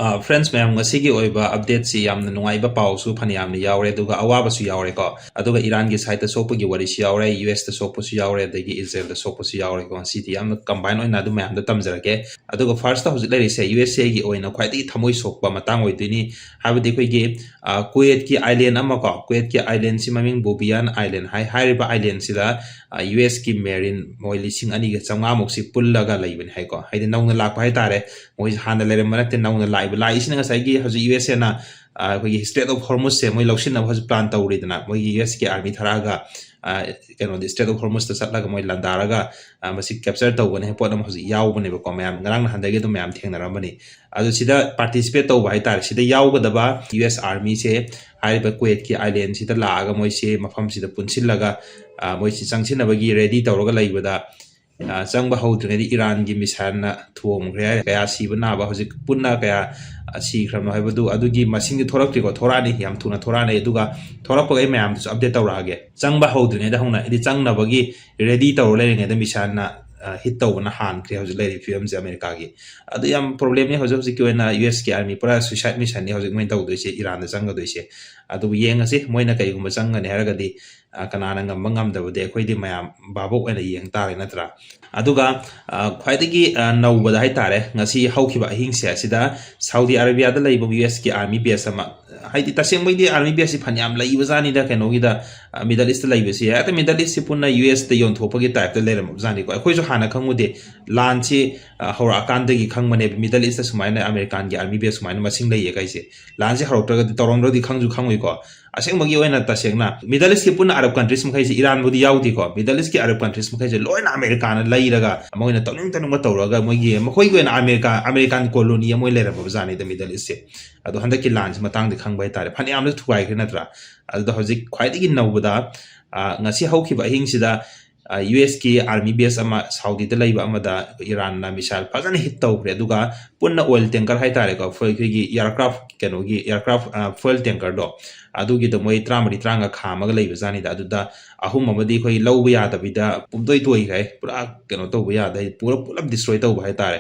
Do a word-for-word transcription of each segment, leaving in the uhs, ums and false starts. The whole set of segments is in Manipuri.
ꯐ꯭ꯔꯦꯟꯁ ꯃꯌꯥꯝ, ꯉꯁꯤꯒꯤ ꯑꯣꯏꯕ ꯑꯞꯗꯦꯠꯁꯤ ꯌꯥꯝꯅ ꯅꯨꯡꯉꯥꯏꯕ ꯄꯥꯎꯁꯨ ꯐꯅꯌꯥꯝꯅ ꯌꯥꯎꯔꯦ, ꯑꯗꯨꯒ ꯑꯋꯥꯕꯁꯨ ꯌꯥꯎꯔꯦꯀꯣ꯫ ꯑꯗꯨꯒ ꯏꯔꯥꯟꯒꯤ ꯁꯥꯏꯠꯇ ꯁꯣꯛꯄꯒꯤ ꯋꯥꯔꯤꯁꯨ ꯌꯥꯎꯔꯦ, ꯌꯨ ꯑꯦꯁꯇ ꯁꯣꯛꯄꯁꯨ ꯌꯥꯎꯔꯦ, ꯑꯗꯒꯤ ꯏꯖꯔꯦꯜꯗ ꯁꯣꯛꯄꯁꯨ ꯌꯥꯎꯔꯦꯀꯣ꯫ ꯉꯁꯤꯗꯤ ꯌꯥꯝꯅ ꯀꯝꯕꯥꯏꯟ ꯑꯣꯏꯅ ꯑꯗꯨ ꯃꯌꯥꯝꯗꯣ ꯇꯝꯖꯔꯛꯀꯦ꯫ ꯑꯗꯨꯒ ꯐꯥꯔꯁꯇ ꯍꯧꯖꯤꯛ ꯂꯩꯔꯤꯁꯦ ꯌꯨ ꯑꯦꯁ ꯑꯦꯒꯤ ꯑꯣꯏꯅ ꯈ꯭ꯋꯥꯏꯗꯒꯤ ꯊꯃꯣꯏ ꯁꯣꯛꯄ ꯃꯇꯥꯡ ꯑꯣꯏꯗꯣꯏꯅꯤ꯫ ꯍꯥꯏꯕꯗꯤ ꯑꯩꯈꯣꯏꯒꯤ ꯀꯨꯋꯦꯠꯀꯤ ꯑꯥꯏꯂꯦꯟ ꯑꯃ ꯀꯣ, ꯀꯨꯋꯦꯠꯀꯤ ꯑꯥꯏꯂꯦꯟꯁꯤ ꯃꯃꯤꯡ ꯕꯣꯕꯤꯌꯥꯟ ꯑꯥꯏꯂꯦꯟ ꯍꯥꯏ꯫ ꯍꯥꯏꯔꯤꯕ ꯑꯥꯏꯂꯦꯟꯁꯤꯗ ꯌꯨ ꯑꯦꯁꯀꯤ ꯃꯦꯔꯤꯟ ꯃꯣꯏ ꯂꯤꯁꯤꯡ ꯑꯅꯤꯒ ꯆꯥꯝꯃꯉꯥꯃꯨꯛꯁꯤ ꯄꯨꯜꯂꯒ ꯂꯩꯕꯅꯤ ꯍꯥꯏꯀꯣ꯫ ꯍꯥꯏꯗꯤ ꯅꯧꯅ ꯂꯥꯛꯄ ꯍꯥꯏꯇꯥꯔꯦ, ꯃꯣꯏꯁꯦ ꯍꯥꯟꯅ ꯂꯩꯔꯝꯕ ꯅꯠꯇꯦ, ꯅꯧꯅ ꯂꯥꯛꯏꯕ꯫ ꯂꯥꯛꯏꯁꯤꯅ ꯉꯁꯥꯏꯒꯤ ꯍꯧꯖꯤꯛ ꯌꯨ ꯑꯦꯁ ꯑꯦꯅ ꯑꯩꯈꯣꯏꯒꯤ ꯁ꯭ꯇ꯭ꯔꯦꯠ ꯑꯣꯐ ꯍꯣꯔꯃꯨꯁꯁꯦ ꯃꯣꯏ ꯂꯧꯁꯤꯟꯅꯕ ꯍꯧꯖꯤꯛ ꯄ꯭ꯂꯥꯟ ꯇꯧꯔꯤꯗꯅ, ꯃꯣꯏꯒꯤ ꯌꯨ ꯑꯦꯁꯀꯤ ꯑꯥꯔꯃꯤ ꯊꯥꯔꯛꯑꯒ ꯀꯩꯅꯣꯗꯤ ꯁ꯭ꯇ꯭ꯔꯦꯠ ꯑꯣꯐ ꯍꯣꯔꯃꯨꯁꯇ ꯆꯠꯂꯒ ꯃꯣꯏ ꯂꯥꯟꯗꯥꯔꯒ ꯃꯁꯤ ꯀꯦꯞꯆꯔ ꯇꯧꯒꯅꯤ ꯍꯥꯏꯕ ꯄꯣꯠ ꯑꯃ ꯍꯧꯖꯤꯛ ꯌꯥꯎꯕꯅꯦꯕꯀꯣ꯫ ꯃꯌꯥꯝ ꯉꯔꯥꯡ ꯅꯍꯥꯟꯗꯒꯤ ꯑꯗꯨꯝ ꯃꯌꯥꯝ ꯊꯦꯡꯅꯔꯝꯕꯅꯤ꯫ ꯑꯗꯨ ꯁꯤꯗ ꯄꯥꯔꯇꯤꯁꯤꯄꯦꯠ ꯇꯧꯕ ꯍꯥꯏꯇꯥꯔꯦ, ꯁꯤꯗ ꯌꯥꯎꯒꯗꯕ ꯌꯨ ꯑꯦꯁ ꯑꯥꯔꯃꯤꯁꯦ ꯍꯥꯏꯔꯤꯕ ꯀꯨꯋꯦꯠꯀꯤ ꯑꯥꯏꯂꯦꯟꯁꯤꯗ ꯂꯥꯛꯑꯒ ꯃꯣꯏꯁꯦ ꯃꯐꯝꯁꯤꯗ ꯄꯨꯟꯁꯤꯜꯂꯒ ꯃꯣꯏꯁꯤ ꯆꯪꯁꯤꯟꯅꯕꯒꯤ ꯔꯦꯗꯤ ꯇꯧꯔꯒ ꯂꯩꯕꯗ, ꯆꯪꯕ ꯍꯧꯗ꯭ꯔꯤꯉꯩꯗ ꯏꯔꯥꯟꯒꯤ ꯃꯤꯁꯥꯏꯜꯅ ꯊꯣꯝꯈ꯭ꯔꯦ ꯍꯥꯏꯔꯦ꯫ ꯀꯌꯥ ꯁꯤꯕ ꯅꯥꯕ, ꯍꯧꯖꯤꯛ ꯄꯨꯟꯅ ꯀꯌꯥ ꯁꯤꯈ꯭ꯔꯕꯅꯣ ꯍꯥꯏꯕꯗꯨ, ꯑꯗꯨꯒꯤ ꯃꯁꯤꯡꯗꯤ ꯊꯣꯔꯛꯇ꯭ꯔꯤꯀꯣ, ꯊꯣꯔꯛꯑꯅꯤ, ꯌꯥꯝ ꯊꯨꯅ ꯊꯣꯔꯛꯑꯅꯤ꯫ ꯑꯗꯨꯒ ꯊꯣꯔꯛꯄꯒ ꯑꯩ ꯃꯌꯥꯝꯗꯁꯨ ꯑꯞꯗꯦꯠ ꯇꯧꯔꯛꯑꯒꯦ꯫ ꯆꯪꯕ ꯍꯧꯗ꯭ꯔꯤꯉꯩꯗ ꯍꯧꯅ, ꯍꯥꯏꯗꯤ ꯆꯪꯅꯕꯒꯤ ꯔꯦꯗꯤ ꯇꯧꯔ ꯂꯩꯔꯤꯉꯩꯗ ꯃꯤꯁꯥꯏꯜꯅ ꯍꯤꯠ ꯇꯧꯕꯅ ꯍꯥꯟꯈ꯭ꯔꯦ ꯍꯧꯖꯤꯛ ꯂꯩꯔꯤꯕ ꯐꯤꯕꯝꯁꯦ ꯑꯃꯦꯔꯤꯀꯥꯒꯤ꯫ ꯑꯗꯨ ꯌꯥꯝ ꯄ꯭ꯔꯣꯕ꯭ꯂꯦꯝꯅꯤ ꯍꯧꯖꯤꯛ ꯍꯧꯖꯤꯛꯀꯤ ꯑꯣꯏꯅ ꯌꯨ ꯑꯦꯁꯀꯤ ꯑꯥꯔꯃꯤ ꯄꯨꯔꯥ ꯁꯨꯏꯁꯥꯏꯠ ꯃꯤꯁꯟꯅꯤ ꯍꯧꯖꯤꯛ ꯃꯣꯏꯅ ꯇꯧꯗꯣꯏꯁꯦ, ꯏꯔꯥꯟꯗ ꯆꯪꯒꯗꯣꯏꯁꯦ꯫ ꯑꯗꯨꯕꯨ ꯌꯦꯡꯉꯁꯤ, ꯃꯣꯏꯅ ꯀꯩꯒꯨꯝꯕ ꯆꯪꯒꯅꯤ ꯍꯥꯏꯔꯒꯗꯤ ꯀꯅꯥꯅ ꯉꯝꯕ ꯉꯝꯗꯕꯗꯤ ꯑꯩꯈꯣꯏꯗꯤ ꯃꯌꯥꯝ ꯚꯥꯕꯣꯛ ꯑꯣꯏꯅ ꯌꯦꯡ ꯇꯥꯔꯦ, ꯅꯠꯇ꯭ꯔꯥ? ꯑꯗꯨꯒ ꯈ꯭ꯋꯥꯏꯗꯒꯤ ꯅꯧꯕꯗ ꯍꯥꯏꯇꯥꯔꯦ, ꯉꯁꯤ ꯍꯧꯈꯤꯕ ꯑꯍꯤꯡꯁꯦ ꯑꯁꯤꯗ ꯁꯥꯎꯗꯤ ꯑꯔꯥꯕꯤꯌꯥꯗ ꯂꯩꯕ ꯌꯨ ꯑꯦꯁꯀꯤ ꯑꯥꯔꯃꯤ ꯕꯦꯁ ꯑꯃ, ꯍꯥꯏꯗꯤ ꯇꯁꯦꯡꯕꯩꯗꯤ ꯑꯥꯔꯃꯤ ꯕꯦꯁꯁꯤ ꯐꯅꯌꯥꯝ ꯂꯩꯕꯖꯥꯠꯅꯤꯗ ꯀꯩꯅꯣꯒꯤꯗ, ꯃꯤꯗꯜ ꯏꯁꯇ ꯂꯩꯕꯁꯤ, ꯍꯦꯛꯇ ꯃꯤꯗꯜ ꯏꯁꯁꯤ ꯄꯨꯟꯅ ꯌꯨ ꯑꯦꯁꯇ ꯌꯣꯟꯊꯣꯛꯄꯒꯤ ꯇꯥꯏꯞꯇ ꯂꯩꯔꯝꯃꯕꯖꯥꯠꯅꯤꯀꯣ꯫ ꯑꯩꯈꯣꯏꯁꯨ ꯍꯥꯟꯅ ꯈꯪꯉꯨꯗꯦ, ꯂꯥꯟꯁꯤ ꯍꯧꯔꯛꯑꯀꯥꯟꯗꯒꯤ ꯈꯪꯕꯅꯦꯕ, ꯃꯤꯗꯜ ꯏꯁꯇ ꯁꯨꯃꯥꯏꯅ ꯑꯃꯦꯔꯤꯀꯥꯟꯒꯤ ꯑꯥꯔꯃꯤ ꯕꯦꯁ ꯁꯨꯃꯥꯏꯅ ꯃꯁꯤꯡ ꯂꯩꯌꯦ ꯀꯩꯁꯦ꯫ ꯂꯥꯟꯁꯤ ꯍꯧꯔꯛꯇ꯭ꯔꯒꯗꯤ, ꯇꯧꯔꯝꯗ꯭ꯔꯗꯤ ꯈꯪꯁꯨ ꯈꯪꯉꯣꯏꯀꯣ꯫ ꯑꯁꯦꯡꯕꯒꯤ ꯑꯣꯏꯅ ꯇꯁꯦꯡꯅ ꯃꯤꯗꯜ ꯏꯁꯀꯤ ꯄꯨꯟꯅ ꯑꯔꯕ ꯀꯟꯇ꯭ꯔꯤꯁ ꯃꯈꯩꯁꯦ, ꯏꯔꯥꯟꯕꯨꯗꯤ ꯌꯥꯎꯗꯦꯀꯣ, ꯃꯤꯗꯜ ꯏꯁꯀꯤ ꯑꯔꯕ ꯀꯟꯇ꯭ꯔꯤꯁ ꯃꯈꯩꯁꯦ ꯂꯣꯏꯅ ꯑꯃꯦꯔꯤꯀꯥꯅ ꯂꯩꯔꯒ ꯃꯣꯏꯅ ꯇꯧꯅꯤꯡ ꯇꯧꯅꯤꯡꯕ ꯇꯧꯔꯒ ꯃꯣꯏꯒꯤ, ꯃꯈꯣꯏꯒꯤ ꯑꯣꯏꯅ ꯑꯃꯦꯔꯤꯀꯥ, ꯑꯃꯦꯔꯤꯀꯥꯟ ꯀꯣꯂꯣꯅꯤ ꯑꯃ ꯑꯣꯏꯅ ꯂꯩꯔꯝꯃꯕꯖꯥꯠꯅꯤꯗ ꯃꯤꯗꯜ ꯏꯁꯁꯦ꯫ ꯑꯗꯣ ꯍꯟꯗꯛꯀꯤ ꯂꯥꯟꯁꯤ ꯃꯇꯥꯡꯗ ꯈꯪꯕ ꯍꯥꯏꯇꯥꯔꯦ, ꯐꯅꯌꯥꯝꯅ ꯊꯨꯒꯥꯏꯈ꯭ꯔꯦ ꯅꯠꯇ꯭ꯔꯥ? ꯑꯗꯨꯗ ꯍꯧꯖꯤꯛ ꯈ꯭ꯋꯥꯏꯗꯒꯤ ꯅꯧꯕꯗ ꯉꯁꯤ ꯍꯧꯈꯤꯕ ꯑꯍꯤꯡꯁꯤꯗ ꯌꯨ ꯑꯦꯁꯀꯤ ꯑꯥꯔꯃꯤ ꯕꯦꯁ ꯑꯃ ꯁꯥꯎꯗꯤꯗ ꯂꯩꯕ ꯑꯃꯗ ꯏꯔꯥꯟꯅ ꯃꯤꯁꯥꯏꯜ ꯐꯖꯅ ꯍꯤꯠ ꯇꯧꯈ꯭ꯔꯦ꯫ ꯑꯗꯨꯒ ꯄꯨꯟꯅ ꯑꯣꯏꯜ ꯇꯦꯡꯀꯔ ꯍꯥꯏꯇꯥꯔꯦꯀꯣ, ꯑꯩꯈꯣꯏꯒꯤ ꯑꯦꯌꯥꯔꯀ꯭ꯔꯥꯐ, ꯀꯩꯅꯣꯒꯤ ꯑꯦꯌꯥꯔꯀ꯭ꯔꯥꯐ ꯐꯨꯑꯦꯜ ꯇꯦꯡꯀꯔꯗꯣ, ꯑꯗꯨꯒꯤꯗꯣ ꯃꯣꯏ ꯇꯔꯥꯃꯔꯤ ꯇꯔꯥꯃꯉꯥ ꯈꯥꯝꯃꯒ ꯂꯩꯕꯖꯥꯠꯅꯤꯗ꯫ ꯑꯗꯨꯗ ꯑꯍꯨꯝ ꯑꯃꯗꯤ ꯑꯩꯈꯣꯏ ꯂꯧꯕ ꯌꯥꯗꯕꯤꯗ ꯄꯨꯝꯇꯣꯏ ꯇꯣꯏꯈ꯭ꯔꯦ, ꯄꯨꯔꯥ ꯀꯩꯅꯣ ꯇꯧꯕ ꯌꯥꯗꯦ, ꯄꯨꯔꯥ ꯄꯨꯂꯞ ꯗꯤꯁꯇ꯭ꯔꯣꯏ ꯇꯧꯕ ꯍꯥꯏꯇꯥꯔꯦ꯫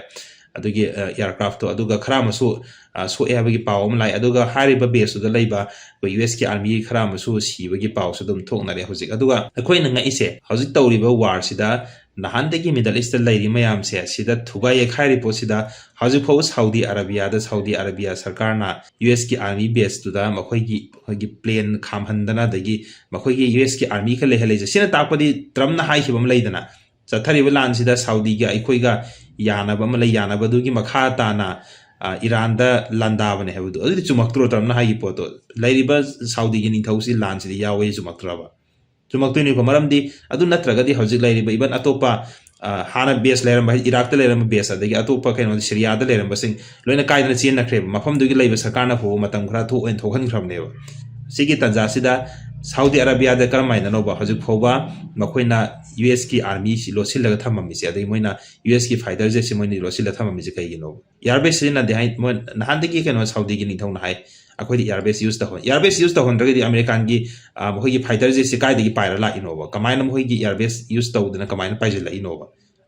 ꯑꯗꯨꯒꯤ ꯑꯦꯌꯥꯔꯀ꯭ꯔꯥꯐꯇꯣ, ꯑꯗꯨꯒ ꯈꯔ ꯑꯃꯁꯨ ꯑ, ꯁꯣꯛꯑꯦ ꯍꯥꯏꯕꯒꯤ ꯄꯥꯎ ꯑꯃ ꯂꯥꯛꯑꯦ꯫ ꯑꯗꯨꯒ ꯍꯥꯏꯔꯤꯕ ꯕꯦꯁꯇꯨꯗ ꯂꯩꯕ ꯑꯩꯈꯣꯏ ꯌꯨ ꯑꯦꯁꯀꯤ ꯑꯥꯔꯃꯤꯒꯤ ꯈꯔ ꯑꯃꯁꯨ ꯁꯤꯕꯒꯤ ꯄꯥꯎꯁꯨ ꯑꯗꯨꯝ ꯊꯣꯛꯅꯔꯦ ꯍꯧꯖꯤꯛ꯫ ꯑꯗꯨꯒ ꯑꯩꯈꯣꯏꯅ ꯉꯛꯏꯁꯦ, ꯍꯧꯖꯤꯛ ꯇꯧꯔꯤꯕ ꯋꯥꯔꯁꯤꯗ ꯅꯍꯥꯟꯗꯒꯤ ꯃꯤꯗꯜ ꯏꯁꯇ ꯂꯩꯔꯤ ꯃꯌꯥꯝꯁꯦ, ꯁꯤꯗ ꯊꯨꯒꯥꯏ ꯌꯩꯈꯥꯏꯔꯤ ꯄꯣꯠꯁꯤꯗ ꯍꯧꯖꯤꯛ ꯐꯥꯎꯕ ꯁꯥꯎꯗꯤ ꯑꯔꯥꯕꯤꯌꯥꯗ, ꯁꯥꯎꯗꯤ ꯑꯔꯥꯕꯤꯌꯥ ꯁꯔꯀꯥꯔꯅ ꯌꯨ ꯑꯦꯁꯀꯤ ꯑꯥꯔꯃꯤ ꯕꯦꯁꯇꯨꯗ ꯃꯈꯣꯏꯒꯤ, ꯑꯩꯈꯣꯏꯒꯤ ꯄ꯭ꯂꯦꯟ ꯈꯥꯝꯍꯟꯗꯅ, ꯑꯗꯒꯤ ꯃꯈꯣꯏꯒꯤ ꯌꯨ ꯑꯦꯁꯀꯤ ꯑꯥꯔꯃꯤ ꯈꯔ ꯂꯩꯍꯜꯂꯤꯁꯦ꯫ ꯁꯤꯅ ꯇꯥꯛꯄꯗꯤ ꯇ꯭ꯔꯝꯞꯅ ꯍꯥꯏꯈꯤꯕ ꯑꯃ ꯂꯩꯗꯅ, ꯆꯠꯊꯔꯤꯕ ꯂꯥꯟꯁꯤꯗ ꯁꯥꯎꯗꯤꯒ ꯑꯩꯈꯣꯏꯒ ꯌꯥꯅꯕ ꯑꯃ ꯂꯩ, ꯌꯥꯅꯕꯗꯨꯒꯤ ꯃꯈꯥ ꯇꯥꯅ, ꯑ, ꯏꯔꯥꯟꯗ ꯂꯥꯟꯗꯥꯕꯅꯦ ꯍꯥꯏꯕꯗꯣ, ꯑꯗꯨꯗꯤ ꯆꯨꯝꯃꯛꯇ꯭ꯔꯣ ꯇ꯭ꯔꯝꯞꯅ ꯍꯥꯏꯈꯤꯕ ꯄꯣꯠꯇꯣ? ꯂꯩꯔꯤꯕ ꯁꯥꯎꯗꯤꯒꯤ ꯅꯤꯡꯊꯧꯁꯤ ꯂꯥꯟꯁꯤꯗ ꯌꯥꯎꯋꯦ ꯆꯨꯝꯃꯛꯇ꯭ꯔꯕ? ꯆꯨꯝꯃꯛꯇꯣꯏꯅꯤꯀꯣ꯫ ꯃꯔꯝꯗꯤ ꯑꯗꯨ ꯅꯠꯇ꯭ꯔꯒꯗꯤ ꯍꯧꯖꯤꯛ ꯂꯩꯔꯤꯕ even ꯑꯇꯣꯞꯄ, ꯑ, ꯍꯥꯟꯅ ꯕꯦꯁ ꯂꯩꯔꯝꯕ, ꯏꯔꯥꯛꯇ ꯂꯩꯔꯝꯕ ꯕꯦꯁ, ꯑꯗꯒꯤ ꯑꯇꯣꯞꯄ ꯀꯩꯅꯣꯗ ꯁꯤꯔꯤꯌꯥꯗ ꯂꯩꯔꯝꯕꯁꯤꯡ ꯂꯣꯏꯅ ꯀꯥꯏꯗꯅ ꯆꯦꯟꯅꯈ꯭ꯔꯦꯕ꯫ ꯃꯐꯝꯗꯨꯒꯤ ꯂꯩꯕ ꯁꯔꯀꯥꯔꯅ ꯐꯥꯎꯕ ꯃꯇꯝ ꯈꯔ ꯊꯣꯛꯑꯣꯏꯅ ꯊꯣꯛꯍꯟꯈ꯭ꯔꯕꯅꯦꯕ꯫ ꯁꯤꯒꯤ ꯇꯥꯟꯖꯥꯁꯤꯗ ꯁꯥꯎꯗꯤ ꯑꯔꯥꯕꯤꯌꯥꯗ ꯀꯔꯝꯍꯥꯏꯅꯅꯣꯕ ꯍꯧꯖꯤꯛ ꯐꯥꯎꯕ ꯃꯈꯣꯏꯅ ꯌꯨ ꯑꯦꯁꯀꯤ ꯑꯥꯔꯃꯤꯁꯤ ꯂꯣꯠꯁꯤꯜꯂꯒ ꯊꯝꯃꯝꯃꯤꯁꯦ, ꯑꯗꯒꯤ ꯃꯣꯏꯅ ꯌꯨ ꯑꯦꯁꯀꯤ ꯐꯥꯏꯇꯔ ꯖꯦꯠꯁꯤ ꯃꯣꯏꯅ ꯂꯣꯠꯁꯤꯜꯂꯒ ꯊꯝꯃꯝꯃꯤꯁꯦ ꯀꯩꯒꯤꯅꯣꯕ? ꯏꯌꯥꯔꯕꯦꯁ ꯁꯤꯖꯤꯟꯅꯗꯦ ꯍꯥꯏ, ꯃꯣꯏ ꯅꯍꯥꯟꯗꯒꯤ ꯀꯩꯅꯣ ꯁꯥꯎꯗꯤꯒꯤ ꯅꯤꯡꯊꯧꯅ ꯍꯥꯏ, "ꯑꯩꯈꯣꯏꯗꯤ ꯏꯌꯥꯔꯕꯦꯁ ꯌꯨꯁ ꯇꯧꯍꯟ-, ꯏꯌꯥꯔꯕꯦꯁ ꯌꯨꯁ ꯇꯧꯍꯟꯗ꯭ꯔꯒꯗꯤ ꯑꯃꯦꯔꯤꯀꯥꯟꯒꯤ, ꯑ, ꯃꯈꯣꯏꯒꯤ ꯐꯥꯏꯇꯔ ꯖꯦꯠꯁꯤ ꯀꯥꯏꯗꯒꯤ ꯄꯥꯏꯔ ꯂꯥꯛꯏꯅꯣꯕ? ꯀꯃꯥꯏꯅ ꯃꯈꯣꯏꯒꯤ ꯏꯌꯥꯔꯕꯦꯁ ꯌꯨꯁ ꯇꯧꯗꯅ ꯀꯃꯥꯏꯅ ꯄꯥꯏꯁꯤꯜꯂꯛꯏꯅꯣꯕ?"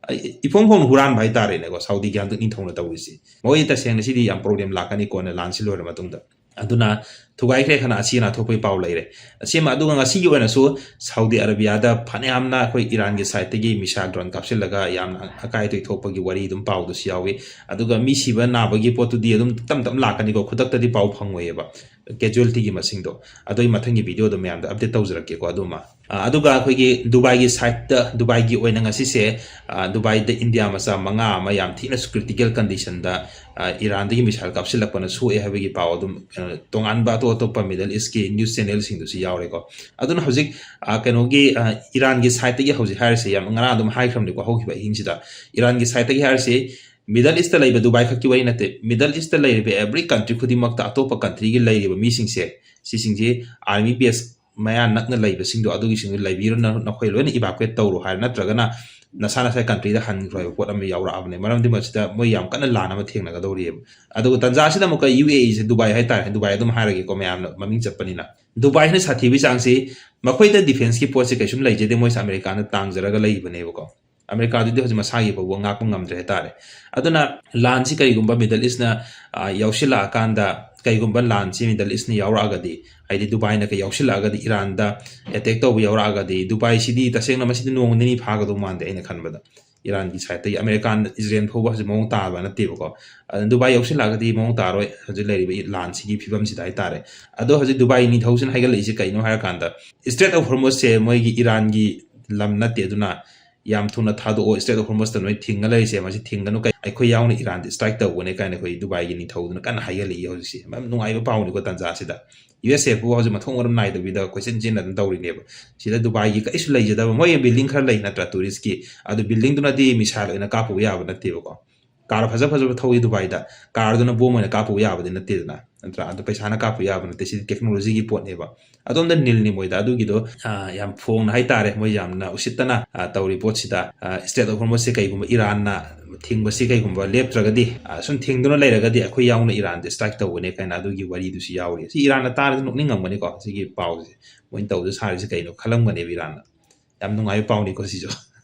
ꯑꯩ, ꯏꯐꯣꯡ ꯐꯣꯡꯅ ꯍꯨꯔꯥꯟꯕ ꯍꯥꯏꯇꯥꯔꯦꯅꯦꯀꯣ, ꯁꯥꯎꯗꯤꯒꯤ ꯍꯟꯗꯛ ꯅꯤꯡꯊꯧꯅ ꯇꯧꯔꯤꯁꯤ꯫ ꯃꯣꯏ ꯇꯁꯦꯡꯅ ꯁꯤꯗꯤ ꯌꯥꯝ ꯄ꯭ꯔꯣꯕ꯭ꯂꯦꯝ ꯂꯥꯛꯀꯅꯤ ꯀꯣꯟꯅ ꯂꯥꯟꯁꯤ ꯂꯣꯏꯔ ꯃꯇꯨꯡꯗ꯫ ꯑꯗꯨꯅ ꯊꯨꯒꯥꯏꯈ꯭ꯔꯦ ꯈꯅ ꯑꯁꯤ ꯑꯅꯥ ꯊꯣꯛꯄꯒꯤ ꯄꯥꯎ ꯂꯩꯔꯦ꯫ ꯑꯁꯤꯃ, ꯑꯗꯨꯒ ꯉꯁꯤꯒꯤ ꯑꯣꯏꯅꯁꯨ ꯁꯥꯎꯗꯤ ꯑꯔꯥꯕꯤꯌꯥꯗ ꯐꯅꯌꯥꯝꯅ ꯑꯩꯈꯣꯏ ꯏꯔꯥꯟꯒꯤ ꯁꯥꯏꯠꯇꯒꯤ ꯃꯤꯁꯥꯏꯜ ꯗ꯭ꯔꯣꯟ ꯀꯥꯞꯁꯤꯜꯂꯒ ꯌꯥꯝꯅ ꯑꯀꯥꯏ ꯑꯇꯣꯏ ꯊꯣꯛꯄꯒꯤ ꯋꯥꯔꯤ ꯑꯗꯨꯝ ꯄꯥꯎꯗꯁꯨ ꯌꯥꯎꯏ꯫ ꯑꯗꯨꯒ ꯃꯤ ꯁꯤꯕ ꯅꯥꯕꯒꯤ ꯄꯣꯠꯇꯨꯗꯤ ꯑꯗꯨꯝ ꯇꯞ ꯇꯞꯅ ꯂꯥꯛꯀꯅꯤꯀꯣ, ꯈꯨꯗꯛꯇꯗꯤ ꯄꯥꯎ ꯐꯪꯉꯣꯏꯑꯕ꯫ ꯀꯦꯖꯨꯋꯦꯜꯇꯤꯒꯤ ꯃꯁꯤꯡꯗꯣ꯫ ꯑꯗꯨ ꯑꯩ ꯃꯊꯪꯒꯤ ꯚꯤꯗꯤꯑꯣꯗ ꯃꯌꯥꯝꯗ ꯑꯞꯗꯦꯠ ꯇꯧꯖꯔꯛꯀꯦꯀꯣ ꯑꯗꯨꯃ꯫ ꯑ, ꯑꯗꯨꯒ ꯑꯩꯈꯣꯏꯒꯤ ꯗꯨꯕꯥꯏꯒꯤ ꯁꯥꯏꯠꯇ, ꯗꯨꯕꯥꯏꯒꯤ ꯑꯣꯏꯅ ꯉꯁꯤꯁꯦ, ꯑ, ꯗꯨꯕꯥꯏꯗ ꯏꯟꯗꯤꯌꯥ ꯃꯆꯥ ꯃꯉꯥ ꯑꯃ ꯌꯥꯝ ꯊꯤꯅ ꯀ꯭ꯔꯤꯇꯤꯀꯦꯜ ꯀꯟꯗꯤꯁꯟꯗ, ꯑ, ꯏꯔꯥꯟꯗꯒꯤ ꯃꯤꯁꯥꯏꯜ ꯀꯥꯞꯁꯤꯜꯂꯛꯄꯅ ꯁꯣꯛꯑꯦ ꯍꯥꯏꯕꯒꯤ ꯄꯥꯎ ꯑꯗꯨꯝ, ꯑ, ꯇꯣꯉꯥꯟꯕ ꯑꯇꯣꯞ ꯑꯇꯣꯞꯄ ꯃꯤꯗꯜ ꯏꯁꯀꯤ ꯅ꯭ꯌꯨꯁ ꯆꯦꯅꯦꯜꯁꯤꯡꯗꯁꯨ ꯌꯥꯎꯔꯦꯀꯣ꯫ ꯑꯗꯨꯅ ꯍꯧꯖꯤꯛ, ꯑ, ꯀꯩꯅꯣꯒꯤ, ꯑ, ꯏꯔꯥꯟꯒꯤ ꯁꯥꯏꯠꯇꯒꯤ ꯍꯧꯖꯤꯛ ꯍꯥꯏꯔꯤꯁꯦ, ꯌꯥꯝ ꯉꯔꯥꯡ ꯑꯗꯨꯝ ꯍꯥꯏꯈ꯭ꯔꯕꯅꯤꯀꯣ, ꯍꯧꯈꯤꯕ ꯑꯍꯤꯡꯁꯤꯗ ꯏꯔꯥꯟꯒꯤ ꯁꯥꯏꯠꯇꯒꯤ ꯍꯥꯏꯔꯤꯁꯤ, ꯃꯤꯗꯜ ꯏꯁꯇ ꯂꯩꯕ ꯗꯨꯕꯥꯏ ꯈꯛꯀꯤ ꯋꯥꯔꯤ ꯅꯠꯇꯦ, ꯃꯤꯗꯜ ꯏꯁꯇ ꯂꯩꯔꯤꯕ ꯑꯦꯕ꯭ꯔꯤ ꯀꯟꯇ꯭ꯔꯤ ꯈꯨꯗꯤꯡꯃꯛꯇ ꯑꯇꯣꯞꯄ ꯀꯟꯇ꯭ꯔꯤꯒꯤ ꯂꯩꯔꯤꯕ ꯃꯤꯁꯤꯡꯁꯦ, ꯁꯤꯁꯤꯡꯁꯦ ꯑꯥꯔꯃꯤ ꯕꯦꯁ ꯃꯌꯥ ꯅꯛꯅ ꯂꯩꯕꯁꯤꯡꯗꯣ, ꯑꯗꯨꯒꯤꯁꯤꯡꯗꯣ ꯂꯩꯕꯤꯔꯨꯅꯨ, ꯅꯈꯣꯏ ꯂꯣꯏꯅ ꯏꯚꯥꯀꯨꯋꯦꯠ ꯇꯧꯔꯣ ꯍꯥꯏꯔ, ꯅꯠꯇ꯭ꯔꯒꯅ ꯅꯁꯥ ꯅꯁꯥꯒꯤ ꯀꯟꯇ꯭ꯔꯤꯗ ꯍꯟꯈ꯭ꯔꯣ ꯍꯥꯏꯕ ꯄꯣꯠ ꯑꯃ ꯌꯥꯎꯔꯛꯑꯕꯅꯦ꯫ ꯃꯔꯝꯗꯤ ꯃꯁꯤꯗ ꯃꯣꯏ ꯌꯥꯝ ꯀꯟꯅ ꯂꯥꯟ ꯑꯃ ꯊꯦꯡꯅꯒꯗꯧꯔꯤꯑꯕ꯫ ꯑꯗꯨꯒ ꯇꯟꯖꯥꯁꯤꯗ ꯑꯃꯨꯛꯀ ꯌꯨ ꯑꯦ ꯏꯁꯦ, ꯗꯨꯕꯥꯏ ꯍꯥꯏꯇꯥꯔꯦ, ꯗꯨꯕꯥꯏ ꯑꯗꯨꯝ ꯍꯥꯏꯔꯒꯦꯀꯣ, ꯃꯌꯥꯝꯅ ꯃꯃꯤꯡ ꯆꯠꯄꯅꯤꯅ꯫ ꯗꯨꯕꯥꯏꯅ ꯁꯥꯊꯤꯕꯒꯤ ꯆꯥꯡꯁꯤ, ꯃꯈꯣꯏꯗ ꯗꯤꯐꯦꯟꯁꯀꯤ ꯄꯣꯠꯁꯦ ꯀꯩꯁꯨꯝ ꯂꯩꯖꯗꯦ, ꯃꯣꯏꯁꯦ ꯑꯃꯦꯔꯤꯀꯥꯅ ꯇꯥꯡꯖꯔꯒ ꯂꯩꯕꯅꯦꯕꯀꯣ꯫ ꯑꯃꯦꯔꯤꯀꯥꯗꯨꯗꯤ ꯍꯧꯖꯤꯛ ꯃꯁꯥꯒꯤ ꯐꯥꯎꯕ ꯉꯥꯛꯄ ꯉꯝꯗ꯭ꯔꯦ ꯍꯥꯏꯇꯥꯔꯦ꯫ ꯑꯗꯨꯅ ꯂꯥꯟꯁꯤ ꯀꯔꯤꯒꯨꯝꯕ Middle Eastꯅ, ꯑ, ꯌꯥꯎꯁꯤꯜꯂꯛꯑꯀꯥꯟꯗ, ꯀꯔꯤꯒꯨꯝꯕ ꯂꯥꯟꯁꯤ Middle Eastꯅ ꯌꯥꯎꯔꯛꯑꯒꯗꯤ, ꯍꯥꯏꯗꯤ ꯗꯨꯕꯥꯏꯅ ꯀꯩ ꯌꯥꯎꯁꯤꯜꯂꯛꯑꯒꯗꯤ, ꯏꯔꯥꯟꯗ attack ꯇꯧꯕ ꯌꯥꯎꯔꯛꯑꯒꯗꯤ, ꯗꯨꯕꯥꯏꯁꯤꯗꯤ ꯇꯁꯦꯡꯅ ꯃꯁꯤꯗꯤ ꯅꯣꯡ ꯅꯤꯅꯤ ꯐꯥꯒꯗꯧ ꯃꯥꯟꯗꯦ ꯑꯩꯅ ꯈꯟꯕꯗ꯫ ꯏꯔꯥꯟꯒꯤ sideꯇꯒꯤ ꯑꯃꯦꯔꯤꯀꯥꯟ ꯏꯖꯔꯦꯜ ꯐꯥꯎꯕ ꯍꯧꯖꯤꯛ ꯃꯑꯣꯡ ꯇꯥꯕ ꯅꯠꯇꯦꯕꯀꯣ꯫ ꯑꯗꯨꯅ ꯗꯨꯕꯥꯏ ꯌꯧꯁꯤꯜꯂꯛꯑꯒꯗꯤ ꯃꯑꯣꯡ ꯇꯥꯔꯣꯏ ꯍꯧꯖꯤꯛ ꯂꯩꯔꯤꯕ ꯂꯥꯟꯁꯤꯒꯤ ꯐꯤꯕꯝꯁꯤꯗ ꯍꯥꯏꯇꯥꯔꯦ꯫ ꯑꯗꯣ ꯍꯧꯖꯤꯛ ꯗꯨꯕꯥꯏ ꯅꯤꯡꯊꯧꯁꯤꯅ ꯍꯥꯏꯒꯠꯂꯛꯏꯁꯦ ꯀꯩꯅꯣ ꯍꯥꯏꯔꯀꯥꯟꯗ, Strait of Hormuzꯁꯦ ꯃꯣꯏꯒꯤ ꯏꯔꯥꯟꯒꯤ ꯂꯝ ꯅꯠꯇꯦ, ꯑꯗꯨꯅ ꯌꯥꯝ ꯊꯨꯅ ꯊꯥꯗꯣꯛꯑꯣ, Strait of Hormuzꯇ ꯅꯣꯏ ꯊꯤꯡꯉ ꯂꯩꯔꯤꯁꯦ, ꯃꯁꯤ ꯊꯤꯡꯒꯅꯨ, ꯀꯩ-, ꯑꯩꯈꯣꯏ ꯌꯥꯎꯅ ꯏꯔꯥꯟꯗ strike ꯇꯧꯒꯅꯤ ꯀꯥꯏꯅ ꯑꯩꯈꯣꯏ ꯗꯨꯕꯥꯏꯒꯤ ꯅꯤꯡꯊꯧꯗꯨꯅ ꯀꯟꯅ ꯍꯥꯏꯒꯠꯂꯛꯏ ꯍꯧꯖꯤꯛꯁꯦ꯫ ꯌꯥꯝ ꯅꯨꯡꯉꯥꯏꯕ ꯄꯥꯎꯅꯤꯀꯣ ꯇꯥꯟꯖꯥꯁꯤꯗ꯫ USAꯐꯥꯎ ꯍꯧꯖꯤꯛ ꯃꯊꯣꯡ ꯃꯔꯝ ꯅꯥꯏꯗꯕꯤꯗ ꯀꯣꯏꯆꯦꯟ ꯆꯦꯟꯅ ꯑꯗꯨꯝ ꯇꯧꯔꯤꯅꯦꯕ꯫ ꯁꯤꯗ ꯗꯨꯕꯥꯏꯒꯤ ꯀꯔꯤꯁꯨ ꯂꯩꯖꯗꯕ, ꯃꯣꯏ building ꯈꯔ ꯂꯩ ꯅꯠꯇ꯭ꯔꯥ touristꯀꯤ, ꯑꯗꯨ buildingꯗꯨꯅꯗꯤ missile ꯑꯣꯏꯅ ꯀꯥꯞꯄꯨꯕ ꯌꯥꯕ ꯅꯠꯇꯦꯕꯀꯣ꯫ Car ꯐꯖ ꯐꯖꯕ ꯊꯧꯏ ꯗꯨꯕꯥꯏꯗ, carꯗꯨꯅ bomb ꯑꯣꯏꯅ ꯀꯥꯞꯄꯨꯕ ꯌꯥꯕꯗꯤ ꯅꯠꯇꯦꯗꯅ, ꯅꯠꯇ꯭ꯔꯥ? ꯑꯗꯨ ꯄꯩꯁꯥꯅ ꯀꯥꯞꯄꯨ ꯌꯥꯕ ꯅꯠꯇꯦ, ꯁꯤꯗꯤ technologyꯒꯤ ꯄꯣꯠꯅꯦꯕ꯫ ꯑꯗꯣꯝꯗ ꯅꯤꯜꯅꯤ ꯃꯣꯏꯗ꯫ ꯑꯗꯨꯒꯤꯗꯣ, ꯑ, ꯌꯥꯝ ꯐꯣꯡꯅ ꯍꯥꯏꯇꯥꯔꯦ, ꯃꯣꯏ ꯌꯥꯝꯅ ꯎꯁꯤꯠꯇꯅ, ꯑ, ꯇꯧꯔꯤ ꯄꯣꯠꯁꯤꯗ, ꯑ, Strait of Hormuzꯁꯦ ꯀꯩꯒꯨꯝꯕ ꯏꯔꯥꯟꯅ ꯊꯤꯡꯕꯁꯤ ꯀꯩꯒꯨꯝꯕ ꯂꯦꯞꯇ꯭ꯔꯒꯗꯤ, ꯑ, ꯁꯨꯝ ꯊꯤꯡꯗꯨꯅ ꯂꯩꯔꯒꯗꯤ ꯑꯩꯈꯣꯏ ꯌꯥꯎꯅ ꯏꯔꯥꯟꯗ strike ꯇꯧꯒꯅꯤ ꯀꯥꯏꯅ ꯑꯗꯨꯒꯤ ꯋꯥꯔꯤꯗꯨꯁꯨ ꯌꯥꯎꯔꯤ꯫ ꯁꯤ ꯏꯔꯥꯟꯅ ꯇꯥꯔꯗꯤ ꯅꯣꯛꯅꯤꯡꯉꯝꯒꯅꯤꯀꯣ, ꯁꯤꯒꯤ ꯄꯥꯎꯁꯦ꯫ ꯃꯣꯏꯅ ꯇꯧꯗ ꯁꯥꯔꯤꯁꯦ ꯀꯩꯅꯣ ꯈꯜꯂꯝꯒꯅꯦꯕ ꯏꯔꯥꯟꯅ꯫ ꯌꯥꯝ ꯅꯨꯡꯉꯥꯏꯕ ꯄꯥꯎꯅꯤꯀꯣ ꯁꯤꯁꯨ꯫